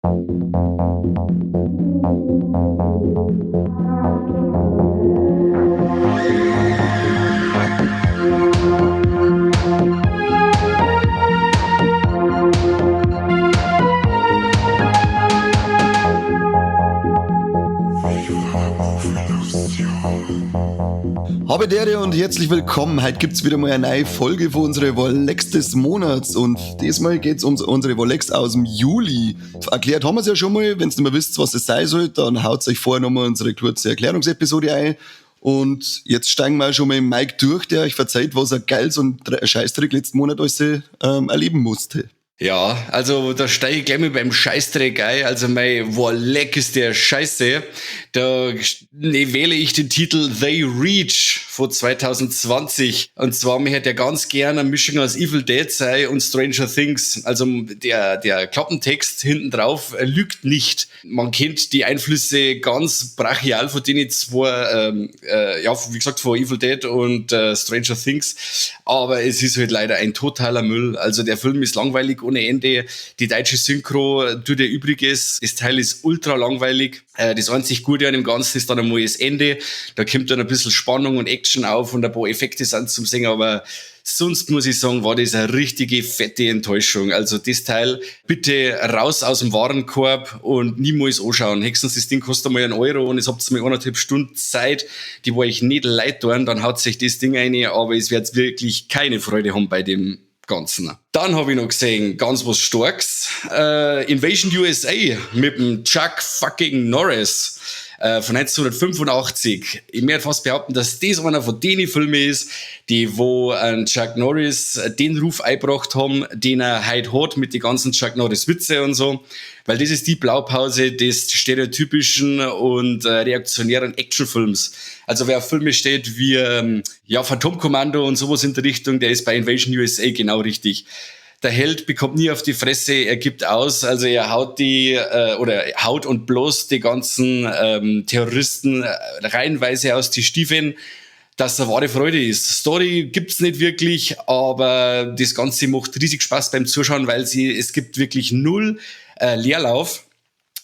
Habe Dere und herzlich willkommen. Heute gibt's wieder mal eine neue Folge von unserer Wolex des Monats und diesmal geht's um unsere Wolex aus dem Juli. Erklärt haben wir's ja schon mal. Wenn's nicht mehr wisst, was es sein soll, dann haut euch vorher nochmal unsere kurze Erklärungsepisode ein. Und jetzt steigen wir auch schon mal im Mike durch, der euch verzeiht, was er geiles und Scheißdreck letzten Monat alles erleben musste. Ja, also da steige ich gleich mal beim Scheißdreck ein. Also mein Woleck ist der Scheiße. Da wähle ich den Titel They Reach von 2020. Und zwar mir hätte ja ganz gerne eine Mischung aus Evil Dead sei und Stranger Things. Also der Klappentext hinten drauf lügt nicht. Man kennt die Einflüsse ganz brachial von denen zwei, ja, wie gesagt, von Evil Dead und Stranger Things. Aber es ist halt leider ein totaler Müll. Also der Film ist langweilig ohne Ende. Die deutsche Synchro tut ihr Übriges. Das Teil ist ultra langweilig. Das einzig Gute an dem Ganzen ist dann einmal das Ende. Da kommt dann ein bisschen Spannung und Action auf und ein paar Effekte sind zum Singen, aber sonst muss ich sagen, war das eine richtige fette Enttäuschung. Also das Teil bitte raus aus dem Warenkorb und niemals anschauen. Höchstens das Ding kostet mal 1 Euro und es habt mal eineinhalb Stunden Zeit, die wo euch nicht leid tun, dann haut sich das Ding rein, aber es wird wirklich keine Freude haben bei dem Ganzen. Dann hab ich noch gesehen, ganz was Starkes, Invasion USA mit dem Chuck fucking Norris von 1985. Ich möchte fast behaupten, dass das einer von den Filmen ist, die wo ein Chuck Norris den Ruf eingebracht haben, den er heute hat mit den ganzen Chuck Norris Witze und so. Weil das ist die Blaupause des stereotypischen und reaktionären Actionfilms. Also wer auf Filme steht wie Phantomkommando und sowas in der Richtung, der ist bei Invasion USA genau richtig. Der Held bekommt nie auf die Fresse, er gibt aus, also er haut die oder haut und bloß die ganzen Terroristen reihenweise aus die Stiefeln, dass eine wahre Freude ist. Story gibt's nicht wirklich, aber das Ganze macht riesig Spaß beim Zuschauen, weil es gibt wirklich null Leerlauf.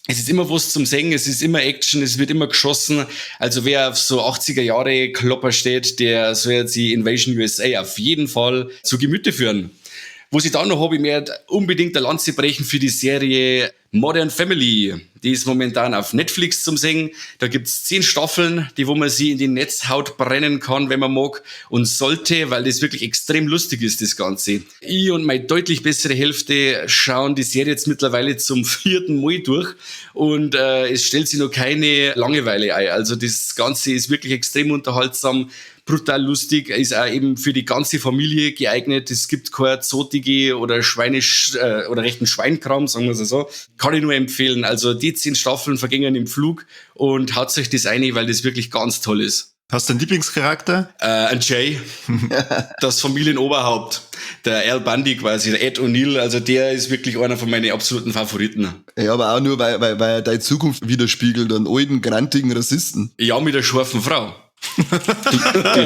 Es ist immer was zum Singen, es ist immer Action, es wird immer geschossen. Also wer auf so 80er Jahre Klopper steht, der soll jetzt die Invasion USA auf jeden Fall zu Gemüte führen. Was ich dann noch hab, ich möchte unbedingt eine Lanze brechen für die Serie Modern Family. Die ist momentan auf Netflix zum Sehen. Da gibt's 10 Staffeln, die wo man sie in die Netzhaut brennen kann, wenn man mag und sollte, weil das wirklich extrem lustig ist, das Ganze. Ich und meine deutlich bessere Hälfte schauen die Serie jetzt mittlerweile zum 4. Mal durch und es stellt sich noch keine Langeweile ein. Also das Ganze ist wirklich extrem unterhaltsam, brutal lustig, ist auch eben für die ganze Familie geeignet. Es gibt keine zotige oder schweinisch oder rechten Schweinkram, sagen wir es so. Kann ich nur empfehlen. Also die 10 Staffeln vergingen im Flug und haut euch das ein, weil das wirklich ganz toll ist. Hast du einen Lieblingscharakter? Ein Jay, das Familienoberhaupt, der Al Bundy quasi, der Ed O'Neill, also der ist wirklich einer von meinen absoluten Favoriten. Ja, aber auch nur, weil er deine Zukunft widerspiegelt, einen alten, grantigen Rassisten. Ja, mit der scharfen Frau. Du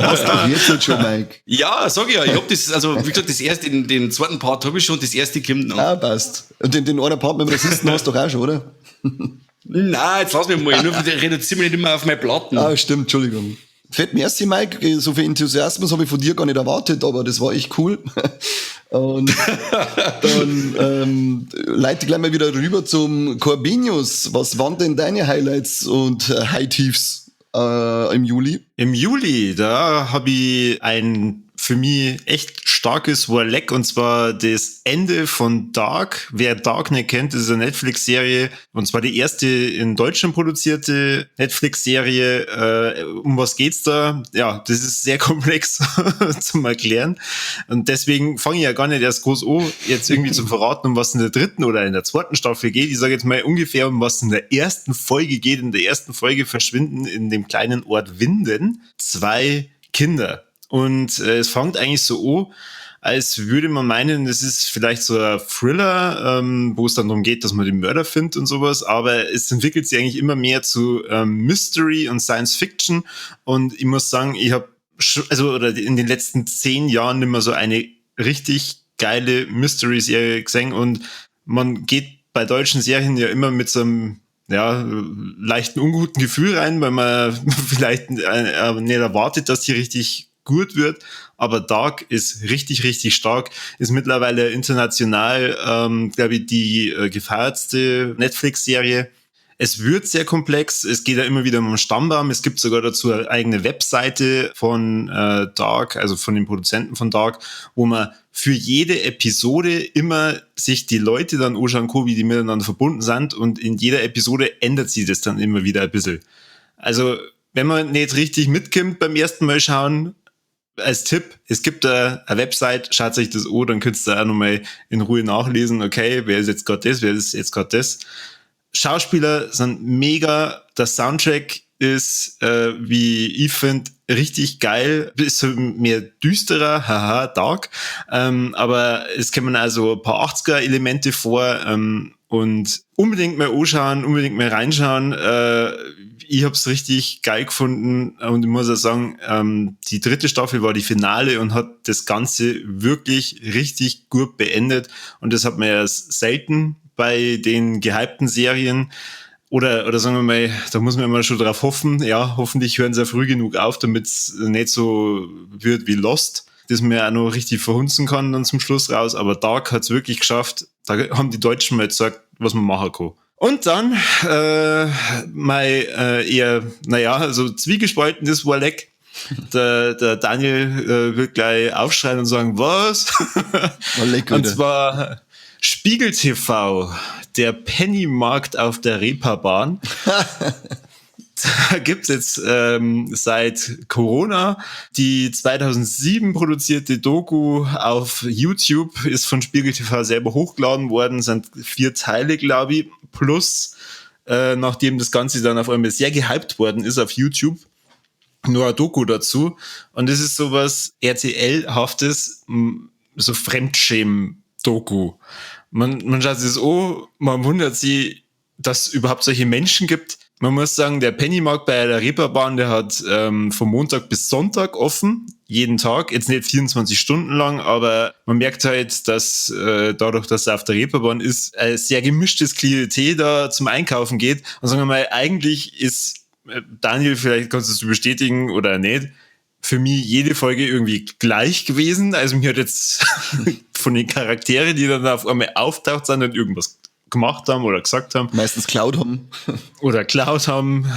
hast doch jetzt halt schon, Mike. Ja, sag ich ja. Ich hab das, also wie gesagt, das erste, den zweiten Part hab ich schon, das erste kommt noch. Ah, passt. Und den einen Part mit dem Rassisten hast du doch auch schon, oder? Nein, jetzt lass mich mal. Nur reduziere mich nicht immer auf meine Platten. Ah, stimmt, Entschuldigung. Fett merci, Mike. So viel Enthusiasmus habe ich von dir gar nicht erwartet, aber das war echt cool. Und dann leite ich gleich mal wieder rüber zum Corbinius. Was waren denn deine Highlights und High-Tiefs im Juli? Im Juli, da hab ich ein für mich echt starkes Warleck, und zwar das Ende von Dark. Wer Dark nicht kennt, das ist eine Netflix-Serie, und zwar die erste in Deutschland produzierte Netflix-Serie. Um was geht's da? Ja, das ist sehr komplex zum Erklären. Und deswegen fange ich ja gar nicht erst groß an, jetzt irgendwie zu verraten, um was in der dritten oder in der zweiten Staffel geht. Ich sage jetzt mal ungefähr, um was in der ersten Folge geht. In der ersten Folge verschwinden in dem kleinen Ort Winden 2 Kinder. Und es fängt eigentlich so an, als würde man meinen, es ist vielleicht so ein Thriller, wo es dann darum geht, dass man den Mörder findet und sowas, aber es entwickelt sich eigentlich immer mehr zu Mystery und Science Fiction. Und ich muss sagen, ich hab also, oder in den letzten 10 Jahren nicht mehr so eine richtig geile Mystery-Serie gesehen, und man geht bei deutschen Serien ja immer mit so einem ja, leichten unguten Gefühl rein, weil man vielleicht nicht erwartet, dass die richtig gut wird. Aber Dark ist richtig, richtig stark. Ist mittlerweile international, glaube ich, die gefeiertste Netflix-Serie. Es wird sehr komplex. Es geht ja immer wieder um den Stammbaum. Es gibt sogar dazu eine eigene Webseite von Dark, also von den Produzenten von Dark, wo man für jede Episode immer sich die Leute dann anschauen kann, wie die miteinander verbunden sind. Und in jeder Episode ändert sich das dann immer wieder ein bisschen. Also, wenn man nicht richtig mitkommt beim ersten Mal schauen, als Tipp, es gibt da eine Website, schaut euch das an, dann könnt ihr auch nochmal in Ruhe nachlesen, okay, wer ist jetzt gerade das, wer ist jetzt gerade das. Schauspieler sind mega, der Soundtrack ist, wie ich finde, richtig geil, ist so mehr düsterer, haha, dark, aber es kommen also ein paar 80er-Elemente vor, und unbedingt mal anschauen, unbedingt mal reinschauen. Ich hab's richtig geil gefunden und ich muss auch sagen, die dritte Staffel war die Finale und hat das Ganze wirklich richtig gut beendet und das hat man ja selten bei den gehypten Serien oder sagen wir mal, da muss man immer schon drauf hoffen, ja, hoffentlich hören sie ja früh genug auf, damit's nicht so wird wie Lost, das man ja auch noch richtig verhunzen kann dann zum Schluss raus, aber Dark hat's wirklich geschafft, da haben die Deutschen mal gesagt, was man machen kann. Und dann mein eher, naja, so zwiegespaltenes Warleck. Der Daniel wird gleich aufschreien und sagen, was? Warleck, und zwar Spiegel TV, der Pennymarkt auf der Reeperbahn. Da gibt's jetzt seit Corona die 2007 produzierte Doku auf YouTube, ist von Spiegel TV selber hochgeladen worden, sind 4 Teile, glaube ich, plus nachdem das Ganze dann auf einmal sehr gehypt worden ist auf YouTube, nur eine Doku dazu. Und das ist sowas RTL-haftes, so Fremdschämen-Doku. Man schaut sich das an, man wundert sich, dass es überhaupt solche Menschen gibt. Man muss sagen, der Pennymarkt bei der Reeperbahn, der hat von Montag bis Sonntag offen, jeden Tag, jetzt nicht 24 Stunden lang, aber man merkt halt, dass dadurch, dass er auf der Reeperbahn ist, ein sehr gemischtes Klientel da zum Einkaufen geht. Und sagen wir mal, eigentlich ist, Daniel, vielleicht kannst du es bestätigen oder nicht, für mich jede Folge irgendwie gleich gewesen. Also mir hat jetzt von den Charakteren, die dann auf einmal auftaucht sind und irgendwas gemacht haben oder gesagt haben. Meistens klaut haben. Oder klaut haben,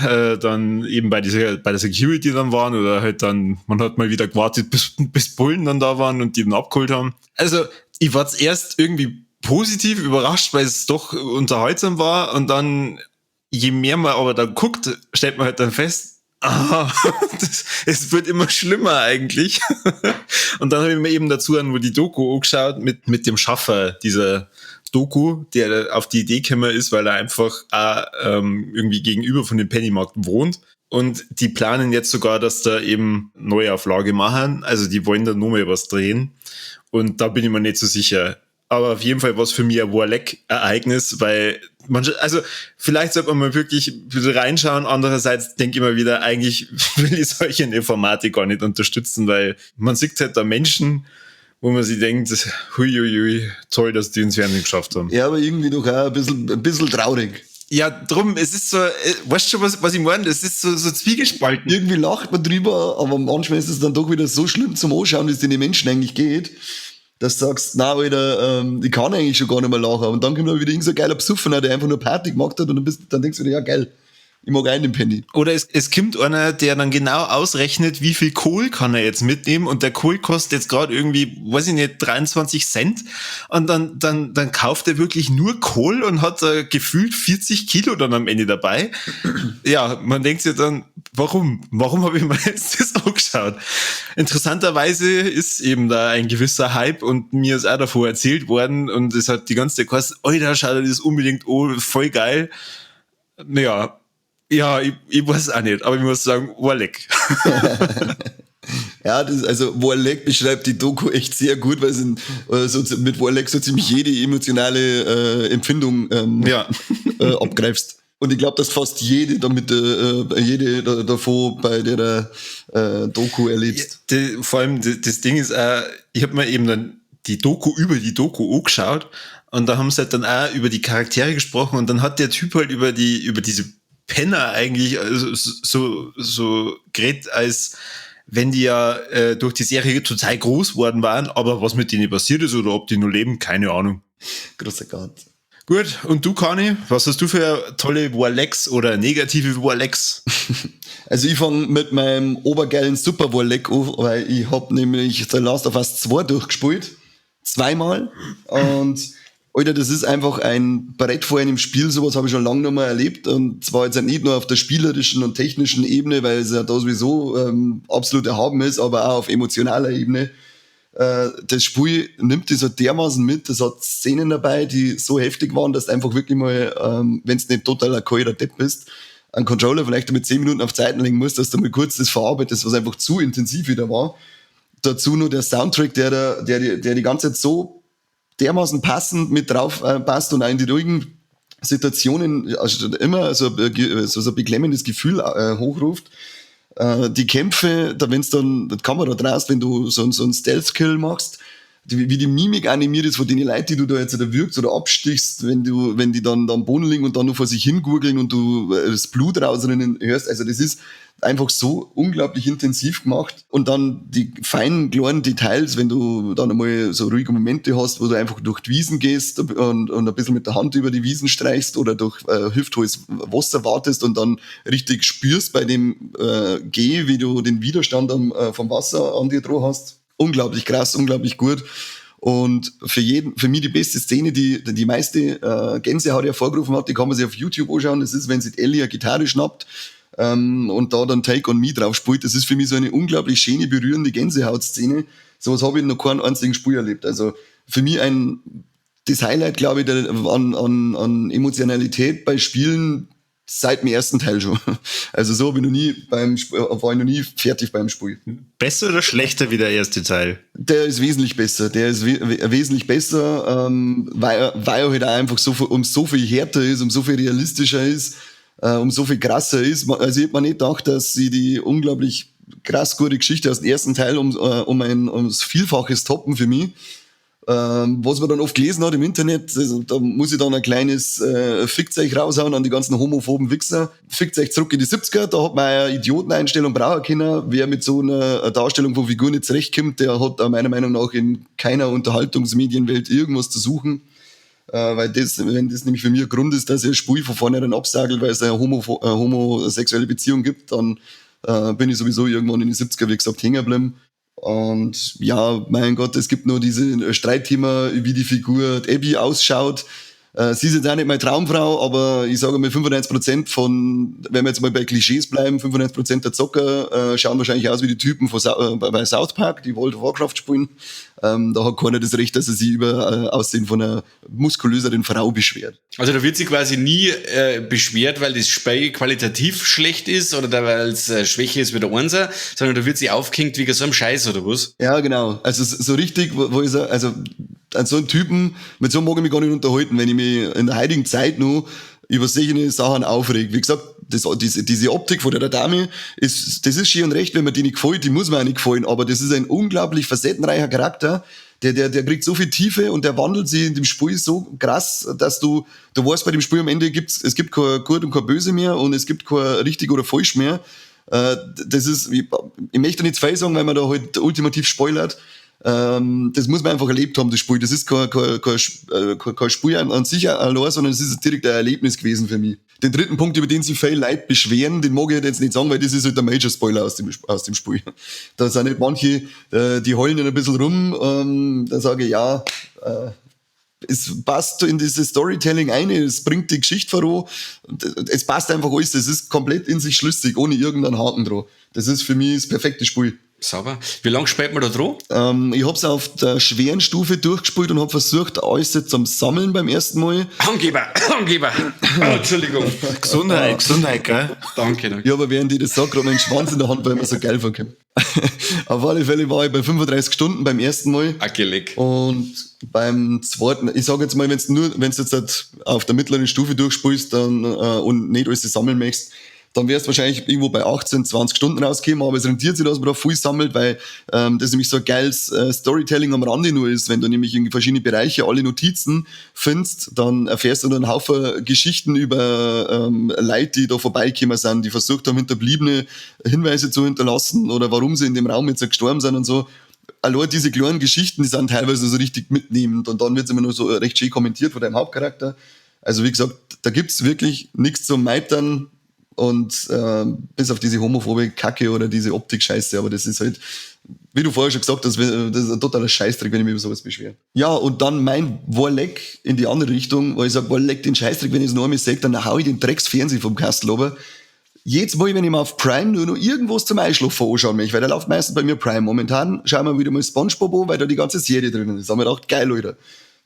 dann eben bei der Security dann waren oder halt dann, man hat mal wieder gewartet, bis Bullen dann da waren und die dann abgeholt haben. Also ich war zuerst irgendwie positiv überrascht, weil es doch unterhaltsam war und dann, je mehr man aber dann guckt, stellt man halt dann fest, es wird immer schlimmer eigentlich. Und dann habe ich mir eben dazu an, wo die Doku angeschaut mit dem Schaffer dieser Doku, der auf die Idee gekommen ist, weil er einfach auch, irgendwie gegenüber von dem Pennymarkt wohnt. Und die planen jetzt sogar, dass da eben Neuauflage machen. Also die wollen da nur mal was drehen. Und da bin ich mir nicht so sicher. Aber auf jeden Fall war es für mich ein Warleck-Ereignis, weil man, also vielleicht sollte man mal wirklich ein bisschen reinschauen. Andererseits denke ich immer wieder, eigentlich will ich solche Informatik gar nicht unterstützen, weil man sieht halt da Menschen, wo man sich denkt, huiuiui, toll, dass die ins Fernsehen geschafft haben. Ja, aber irgendwie doch auch ein bisschen traurig. Ja, drum, es ist so, weißt du schon, was ich meine? Es ist so zwiegespalten. Irgendwie lacht man drüber, aber manchmal ist es dann doch wieder so schlimm zum Anschauen, wie es den Menschen eigentlich geht, dass du sagst, na Alter, ich kann eigentlich schon gar nicht mehr lachen. Und dann kommt dann wieder irgend so ein geiler Psuffener, der einfach nur Party gemacht hat und dann denkst du dir, ja geil, ich mag einen Penny. Oder es kommt einer, der dann genau ausrechnet, wie viel Kohl kann er jetzt mitnehmen und der Kohl kostet jetzt gerade irgendwie, weiß ich nicht, 23 Cent und dann kauft er wirklich nur Kohl und hat gefühlt 40 Kilo dann am Ende dabei. Ja, man denkt sich dann, warum? Warum habe ich mir jetzt das angeschaut? Interessanterweise ist eben da ein gewisser Hype und mir ist auch davor erzählt worden und es hat die ganze Zeit geheißen, Alter, schau dir das unbedingt an, voll geil. Naja, ja, ich weiß auch nicht, aber ich muss sagen, Warleck. Ja, Warleck beschreibt die Doku echt sehr gut, weil es mit Warleck so ziemlich jede emotionale Empfindung abgreifst. Und ich glaube, dass fast jede damit, jede davon bei der Doku erlebst. Ja, vor allem das Ding ist, ich habe mir eben dann die Doku über die Doku angeschaut und da haben sie halt dann auch über die Charaktere gesprochen und dann hat der Typ halt über diese Penner eigentlich also so geredet, als wenn die ja durch die Serie total groß worden waren, aber was mit denen passiert ist oder ob die nur leben, keine Ahnung. Großer Gott. Gut, und du, Kani, was hast du für tolle Warlecks oder negative Warlecks? Also ich fange mit meinem obergeilen Super Warleck an, weil ich hab nämlich The Last of Us 2 durchgespielt. Zweimal. Und Alter, das ist einfach ein Brett vor einem Spiel, sowas habe ich schon lange nicht mehr erlebt. Und zwar jetzt nicht nur auf der spielerischen und technischen Ebene, weil es ja da sowieso absolut erhaben ist, aber auch auf emotionaler Ebene. Das Spiel nimmt dich so dermaßen mit, das hat Szenen dabei, die so heftig waren, dass du einfach wirklich mal, wenn du nicht total ein kalter Depp bist, einen Controller vielleicht mit 10 Minuten auf Zeiten legen musst, dass du mal kurz das verarbeitest, was einfach zu intensiv wieder war. Dazu nur der Soundtrack, der die ganze Zeit so dermaßen passend mit drauf passt und auch in die ruhigen Situationen also immer so ein beklemmendes Gefühl hochruft. Die Kämpfe, da wenn's dann die Kamera drehst, wenn du so einen Stealth-Kill machst, wie die Mimik animiert ist von den Leuten, die du da jetzt da wirkst oder abstichst, wenn die dann am Boden liegen und dann nur vor sich hingurgeln und du das Blut rausrinnen hörst. Also das ist einfach so unglaublich intensiv gemacht. Und dann die feinen, kleinen Details, wenn du dann einmal so ruhige Momente hast, wo du einfach durch die Wiesen gehst und ein bisschen mit der Hand über die Wiesen streichst oder durch hüfthohes Wasser wartest und dann richtig spürst bei dem Geh, wie du den Widerstand vom Wasser an dir dran hast. Unglaublich krass, unglaublich gut. Und für mich die beste Szene, die meiste Gänsehaut hervorgerufen hat, die kann man sich auf YouTube anschauen. Das ist, wenn sich Ellie eine Gitarre schnappt und da dann Take on Me drauf spielt. Das ist für mich so eine unglaublich schöne, berührende Gänsehautszene. Sowas habe ich noch keinen einzigen Spiel erlebt. Also für mich das Highlight, glaube ich, an Emotionalität bei Spielen seit dem ersten Teil schon. Also so bin ich noch nie war ich noch nie fertig beim Spiel. Besser oder schlechter wie der erste Teil? Der ist wesentlich besser. Der ist wesentlich besser, weil er halt auch einfach so um so viel härter ist, um so viel realistischer ist, um so viel krasser ist. Also ich hab mir nicht gedacht, dass sie die unglaublich krass gute Geschichte aus dem ersten Teil ums Vielfaches toppen für mich. Was man dann oft gelesen hat im Internet, also da muss ich dann ein kleines Fickzeug raushauen an die ganzen homophoben Wichser. Fickt euch zurück in die 70er, da hat man eine Idioteneinstellung brauchen können. Wer mit so einer Darstellung von Figuren nicht zurechtkommt, der hat meiner Meinung nach in keiner Unterhaltungsmedienwelt irgendwas zu suchen. Weil das, wenn das nämlich für mich ein Grund ist, dass ich ein Spiel von vornherein absagelt, weil es eine homosexuelle Beziehung gibt, dann bin ich sowieso irgendwann in die 70er, wie gesagt, hängen geblieben. Und ja, mein Gott, es gibt nur diese Streitthema, wie die Figur Abby ausschaut. Sie ist jetzt auch nicht meine Traumfrau, aber ich sage mal 95% von, wenn wir jetzt mal bei Klischees bleiben, 95% der Zocker schauen wahrscheinlich aus wie die Typen von bei South Park, die World of Warcraft spielen. Da hat keiner das Recht, dass er sich über Aussehen von einer muskulöseren Frau beschwert. Also da wird sie quasi nie beschwert, weil das Spiel qualitativ schlecht ist oder weil es schwächer ist wie der Einser, sondern da wird sie aufgehängt wegen so einem Scheiß oder was? Ja, genau. Also so richtig, wo ich sage, also an so einen Typen, mit so einem mag ich mich gar nicht unterhalten, wenn ich mich in der heutigen Zeit noch über solche Sachen aufreg. Wie gesagt, diese Optik von der Dame, das ist schön und recht, wenn mir die nicht gefällt, die muss mir auch nicht gefallen, aber das ist ein unglaublich facettenreicher Charakter, der kriegt so viel Tiefe und der wandelt sich in dem Spiel so krass, dass du weißt, bei dem Spiel am Ende es gibt kein Gut und kein Böse mehr und es gibt kein richtig oder falsch mehr. Das ist, ich möchte nicht zu viel sagen, weil man da halt ultimativ spoilert. Das muss man einfach erlebt haben, das Spiel. Das ist kein Spiel an sich allein, sondern es ist direkt ein Erlebnis gewesen für mich. Den dritten Punkt, über den sich viele Leute beschweren, den mag ich jetzt nicht sagen, weil das ist halt der Major Spoiler aus dem Spiel. Da sind nicht manche, die heulen dann ein bisschen rum, da sage ich, ja, es passt in dieses Storytelling ein, es bringt die Geschichte voran, es passt einfach alles, es ist komplett in sich schlüssig, ohne irgendeinen Haken dran. Das ist für mich das perfekte Spiel. Sauber. Wie lange spielt man da dran? Ich hab's auf der schweren Stufe durchgespielt und hab versucht, alles zum Sammeln beim ersten Mal. Angeber! Angeber! Oh, Entschuldigung. Gesundheit, Gesundheit, gell? Danke, danke. Ja, aber während ich das sag, gerade meinen Schwanz in der Hand, weil ich mir so geil vorkomme. Auf alle Fälle war ich bei 35 Stunden beim ersten Mal. Akelig. Und beim zweiten, ich sag jetzt mal, wenn du jetzt halt auf der mittleren Stufe durchspielst dann, und nicht alles sammeln möchtest, Dann wärst du wahrscheinlich irgendwo bei 18, 20 Stunden rausgekommen, aber es rentiert sich, dass man da viel sammelt, weil das nämlich so ein geiles Storytelling am Rande nur ist. Wenn du nämlich in verschiedene Bereiche alle Notizen findest, dann erfährst du dann einen Haufen Geschichten über Leute, die da vorbeigekommen sind, die versucht haben, hinterbliebene Hinweise zu hinterlassen oder warum sie in dem Raum jetzt gestorben sind und so. Allein diese kleinen Geschichten, die sind teilweise so richtig mitnehmend und dann wird's immer nur so recht schön kommentiert von deinem Hauptcharakter. Also wie gesagt, da gibt's wirklich nichts zum Meitern und bis auf diese homophobe Kacke oder diese Optik-Scheiße, aber das ist halt, wie du vorher schon gesagt hast, das ist ein totaler Scheißdreck, wenn ich mich über sowas beschwere. Ja, und dann mein Warleck in die andere Richtung, wo ich sag, Warleck den Scheißdreck, wenn ich es noch einmal sehe, dann hau ich den Drecksfernsehen vom Kastel runter. Jedes Mal, wenn ich mir auf Prime nur noch irgendwas zum Einschlafen anschauen möchte, weil da läuft meistens bei mir Prime. Momentan schauen wir wieder mal SpongeBob an, weil da die ganze Serie drinnen ist. Da haben wir gedacht, geil, Alter.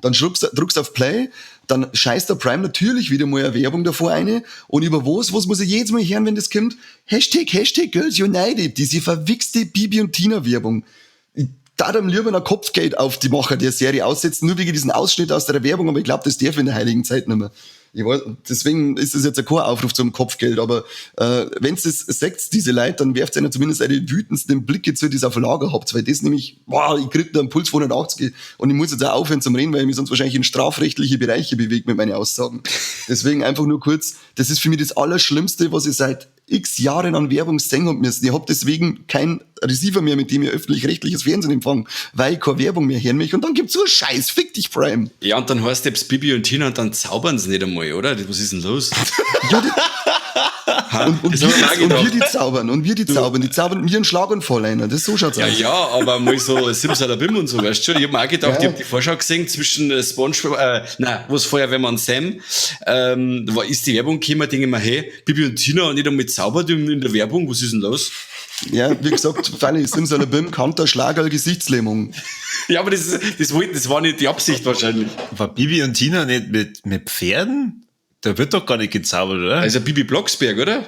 Dann drückst auf Play, dann scheißt der Prime natürlich wieder mal eine Werbung davor eine. Und über was muss ich jedes Mal hören, wenn das kommt? Hashtag, Hashtag Girls United, diese verwichste Bibi und Tina Werbung. Ich darf am lieber ein Kopfgeld auf die Macher der Serie aussetzen, nur wegen diesem Ausschnitt aus der Werbung, aber ich glaub, das darf in der heiligen Zeit nicht mehr. Ich weiß, deswegen ist es jetzt kein Aufruf zum Kopfgeld, aber wenn's das sagt, diese Leute, dann werft einer zumindest eine wütendsten Blicke zu, die ihr auf Lager habt, weil das nämlich, boah, ich krieg da einen Puls von 180 und ich muss jetzt auch aufhören zum Reden, weil ich mich sonst wahrscheinlich in strafrechtliche Bereiche bewege mit meinen Aussagen. Deswegen einfach nur kurz, das ist für mich das Allerschlimmste, was ich seit x Jahren an Werbung sehen hab müssen. Ich hab deswegen kein Receiver mehr, mit dem ich öffentlich-rechtliches Fernsehen empfange, weil ich keine Werbung mehr hören möchte. Und dann gibt's so einen Scheiß, fick dich, Prime. Ja, und dann heißt es Bibi und Tina und dann zaubern sie nicht einmal, oder? Was ist denn los? Ja, die und Das hab ich mir auch wir gedacht. die zaubern, und wir die zaubern, die zaubern mir einen Schlaganfall ein. Das so schaut's Ja, aus. ja, aber mal so Simsalabim und so, weißt du schon. Ich hab mir auch gedacht, Ja. ich hab die Vorschau gesehen zwischen SpongeBob, nein, wo's Feuerwehrmann Sam, da ist die Werbung gekommen, denke ich mir, hey, Bibi und Tina und nicht einmal zaubert in der Werbung, was ist denn los? Ja, wie gesagt, Fanny, Simsalabim, Kanter, Schlagerl, Gesichtslähmung. Ja, aber das war nicht die Absicht wahrscheinlich. War Bibi und Tina nicht mit Pferden? Da wird doch gar nicht gezaubert, oder? Also Bibi Blocksberg, oder?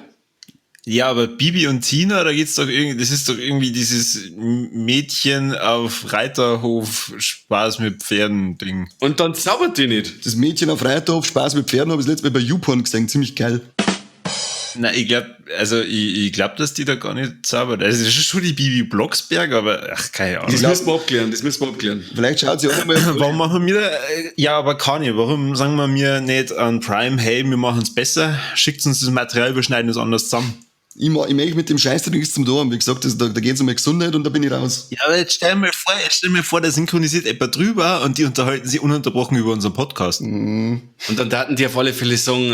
Ja, aber Bibi und Tina, da geht's doch irgendwie, das ist doch irgendwie dieses Mädchen auf Reiterhof Spaß mit Pferden Ding. Und dann zaubert die nicht. Das Mädchen auf Reiterhof Spaß mit Pferden habe ich das letzte Mal bei YouPorn gesehen, ziemlich geil. Na, ich glaub, also ich, ich glaub, dass die da gar nicht zaubert. Also das ist schon die Bibi Blocksberg, aber ach, keine Ahnung. Das müssen wir abklären, das müssen wir abklären. Vielleicht schaut sie auch mal. Warum machen wir da, ja, aber kann ich, warum sagen wir mir nicht an Prime, hey, wir machen's besser, schickt uns das Material, wir schneiden es anders zusammen. Ich möchte mit dem Scheiß nichts zum tun haben. Wie gesagt, da geht's um meine Gesundheit und da bin ich raus. Ja, aber jetzt stell mir vor, jetzt stell mir vor, der synchronisiert etwa drüber und die unterhalten sich ununterbrochen über unseren Podcast. Und dann taten die auf alle Fälle sagen,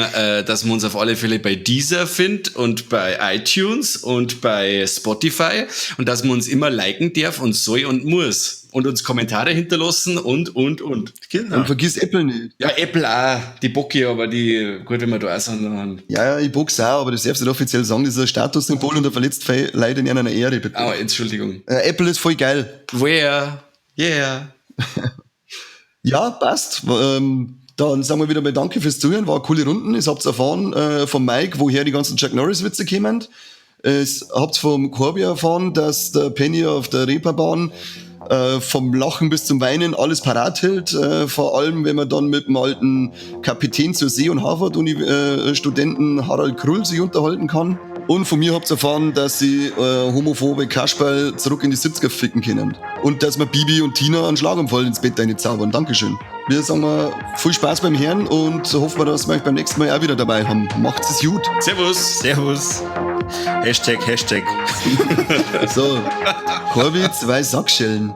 dass man uns auf alle Fälle bei Deezer findet und bei iTunes und bei Spotify und dass man uns immer liken darf und soll und muss. Und uns Kommentare hinterlassen und, und. Genau. Und vergiss Apple nicht. Ja, Apple auch. Die bocke ich, aber die, gut, wenn wir da auch sind, dann. Ja, ja, ich bock's auch, aber das darfst du nicht offiziell sagen, das ist ein Statussymbol und da verletzt Leute in einer Ehre, bitte. Ah, Entschuldigung. Apple ist voll geil. Where? Yeah. Ja, passt. Dann sagen wir wieder mal Danke fürs Zuhören, war eine coole Runde. Ihr habt's erfahren vom Mike, woher die ganzen Chuck Norris-Witze kommen. Es habt's vom Corby erfahren, dass der Penny auf der Reeperbahn vom Lachen bis zum Weinen alles parat hält, vor allem wenn man dann mit dem alten Kapitän zur See- und Harvard-Uni Studenten Harald Krull sich unterhalten kann. Und von mir habt ihr erfahren, dass sie homophobe Kasperl zurück in die 70er ficken können. Und dass wir Bibi und Tina einen Schlaganfall ins Bett reinzaubern. Dankeschön. Wir sagen mal viel Spaß beim Hören und hoffen wir, dass wir euch beim nächsten Mal auch wieder dabei haben. Macht's es gut. Servus. Servus. Hashtag, Hashtag. So, Corby, 2 Sackschellen.